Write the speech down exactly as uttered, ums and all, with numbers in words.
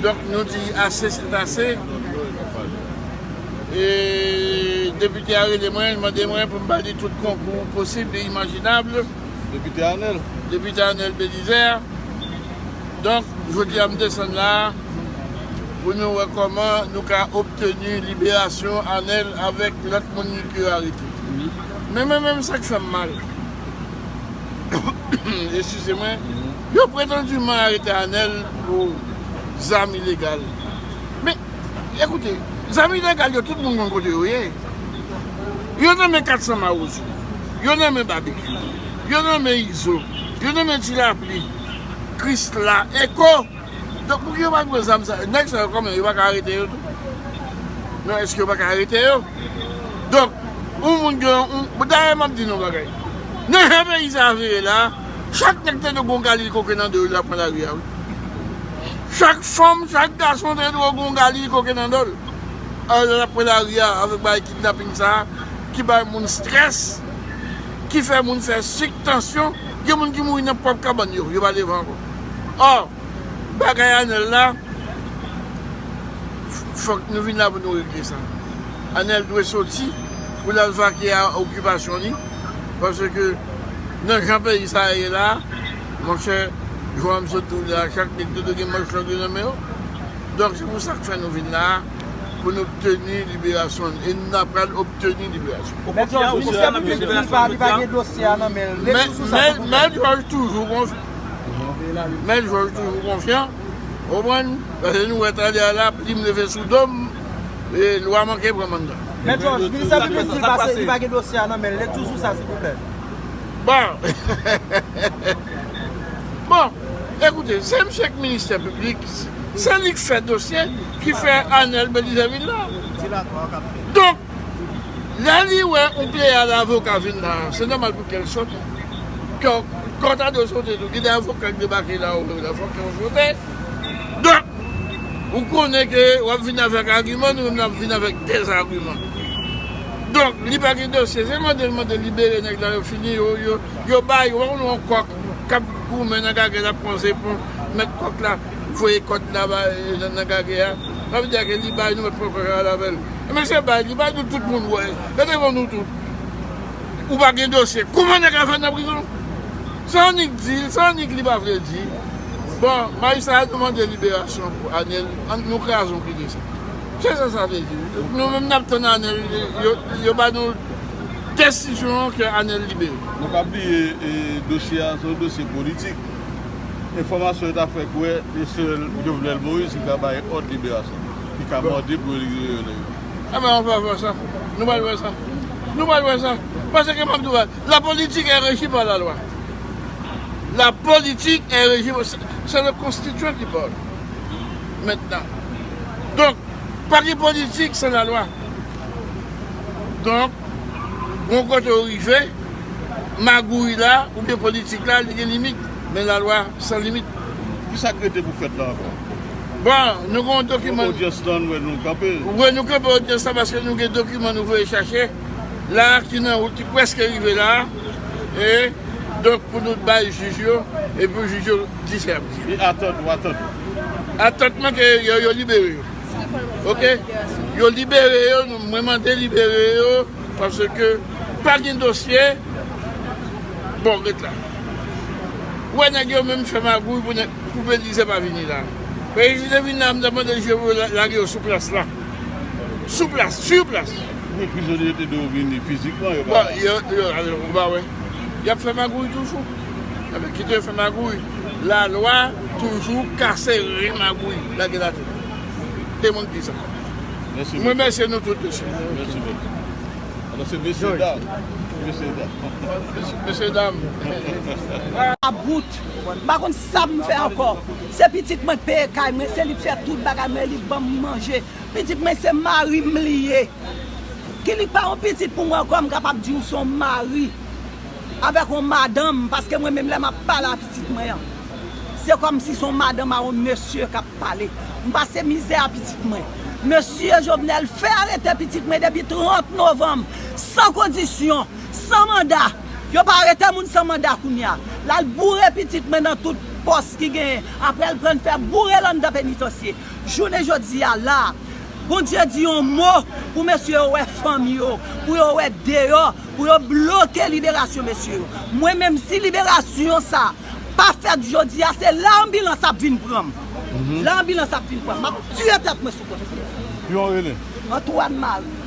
Donk, nou di ase, se ase. E depite a rele mwen, li mande mwen pou m ba li tout konkou posib e imajinab. Depite Anèl. Depite Anèl Belizaire. Donk, jodi a, m desann la pou nou wè kòman nou ka obteni liberasyon Anèl avèk lòt moun ki yo arete. Men mwen menm, sa k fè m mal, eskize mwen, yo pretandiman arete Anèl pou zam ilegal. Men, ekoute, zam ilegal yo, tout moun konn kote yo ye. Yo nan men Kat San Mawozo, yo nan men Babekyou, yo nan men Izo, yo nan men Ti Lapli, Krisla, Eko. Donk, pou ki yo pa pran zam sa? Nèg sa yo, kòman, yo pa ka arete yo tou? Non, èske yo pa ka arete yo? Donk, yon moun gen yon, dayè, m ap di nou yon bagay. Nan jan peyi sa a vire la, chak nèg tande gon galil koke nan do l, l ap pran lari a, wi. Chak fanm, chak gason tande gon galil koke nan do l. Alò, l ap pran lari a avèk bagay kidnaping sa a, ki bay moun estrès, ki fè moun fè sik, tansyon. Gen moun ki mouri nan pwòp kabann yo, yo pa leve ankò. Ò, bagay Anèl la, fòk nou vin la pou nou regle sa. Anèl dwe soti pou l al vake a okipasyon li, paske nan jan peyi sa a ye la, monchè, jan m sot di w la, chak nèg te dwe gen manch lang yo nan men yo. Donk, se pou sa k fè nou vin la a, pou nou obteni liberasyon n, e n ap pral obteni liberasyon. Mèt Jòj, minisya piblik di li pa, li pa gen dosye a nan men l. Ret toujou sa, silvouplè. Mèt Jòj toujou konfyan. Mèt Jòj toujou konfyan. Ou konprann? Paske nou wè talè a la, plim leve sou do m, e lwa manke pran manda. Mèt Jòj, minisya piblik di li pa, li pa gen dosye a nan men l. Ret toujou sa, silvouplè. Bon. Bon, ekoute, se misye k ministè piblik, se li k fè dosye ki fè Anèl Belizaire vin la. Donk, lè li wè yon pleyad avoka vin la, se nòmal pou kè l sote. Kè w, kè w ta dwe sote tou. Gen de avoka k debake la, ou la, fòk kè w sote. Donk, ou konnen ke w ap vin avèk agiman, nou menm n ap vin avèk dezagiman. Donk, li pa gen dosye, se mande l, mande libere nèg la, yo fini, yo, yo, yo bay, ou pa konn yon kòk k ap goumen nan gagè, l ap pran zepon, mèt kòk la, voye kòd la ba, nan, nan gagè a. Sa vle di ke li bay, nou mèt pran kòk la al avè l. Mesye bay, li bay, nou tout moun wè. E devan nou tout. Ou pa gen dosye. Kouman nèg la fè nan prizon? Se annik di l, se annik li pa vle di. Bon, majistra a mande liberasyon pou Anèl. Ann nou kraze yon kite sa. Se sa sa vle di. Nou menm n ap tann Anèl, yo, yo ba nou desizyon ke Anèl libere. Nou pa bliye, e, dosye a, se yon dosye politik. Enfòmasyon yo ta fè kwè, e se Jovenel Moïse ki ka bay òd liberasyon. Ki ka mande pou yo libere nèg yo. Enben, on va voir ça. Nou pral wè sa. Nou pral wè sa. Paske m ap di w, la politique est régie par la loi. La politique est régie, c'est, c'est le constituant qui parle. Maintenant. Donk, pa gen politik san lalwa. Donk, gon kote w rive, magouy la, oubyen politik la, li gen limit. Men lalwa san limit. Kisa k rete pou fèt la ankò? Bon, nou gen yon dokiman. Odyans lan, nou wè nou kanpe. Wi, nou kanpe odyans la paske nou gen dokiman nou voye chache la, ki nan wout, ki prèske rive la. E donk, pou nou bay jij yo, e pou jij yo di sa y ap di. E atant, ou atant? Atant mwen ke yo, yo libere yo. Oke? Yo libere yo, nou, mwen mande libere yo, paske pa gen dosye. Bon, ret la. Ou wè nèg yo menm fè magouy pou nèg, pou Belize pa vini la. Belize te vin la, m te mande yo pou la-, lage yo sou plas la. Sou plas, sur plas. Men prizonye te dwe vini fizikman, yo pa. Bon, yo, yo, ale, ou pa wè. Y ap fè magouy toujou. Enben, kite yo fè magouy. Lalwa toujou ka sere magouy. Lage l atè. Te moun ki di sa. Mèsi. Mwen remèsye nou tout, mesye. Mèsi bokou. Alò, se mesye dam. Mesye dam. Mesye dam. About. M pa konn sa pou m fè ankò. Se pitit mwen k peye kay mwen, se li k fè tout bagay mwen, li k ban m manje. Pitit mwen se mari m li ye. Ki li pa yon pitit pou mwen ankò, m kapab di w se yon mari. Avèk yon madanm, paske mwen menm lè m ap pale a pitit mwen an, se kòmsi se yon madanm a yon mesye k ap pale. M pase mizè a pitit mwen. Mesye Jovenel fè arete pitit mwen depi trant novanm, san kondisyon, san manda. Yo pa arete moun san manda kounye a. L al boure pitit mwen nan tout pòs ki genyen, apre l pran fè boure l anndan penitansye. Jounen jodi a la, Bondye di yon mo pou mesye yo wè fanmi yo, pou yo wè deyò, pou yo bloke liberasyon mesye yo. Mwen menm, si liberasyon sa pa fèt jodi a, se la anbilans ap vin pran m. La anbilans ap vin pran m. M ap tiye tèt mwen sou kont. Pi yon rele. Antoine Marie.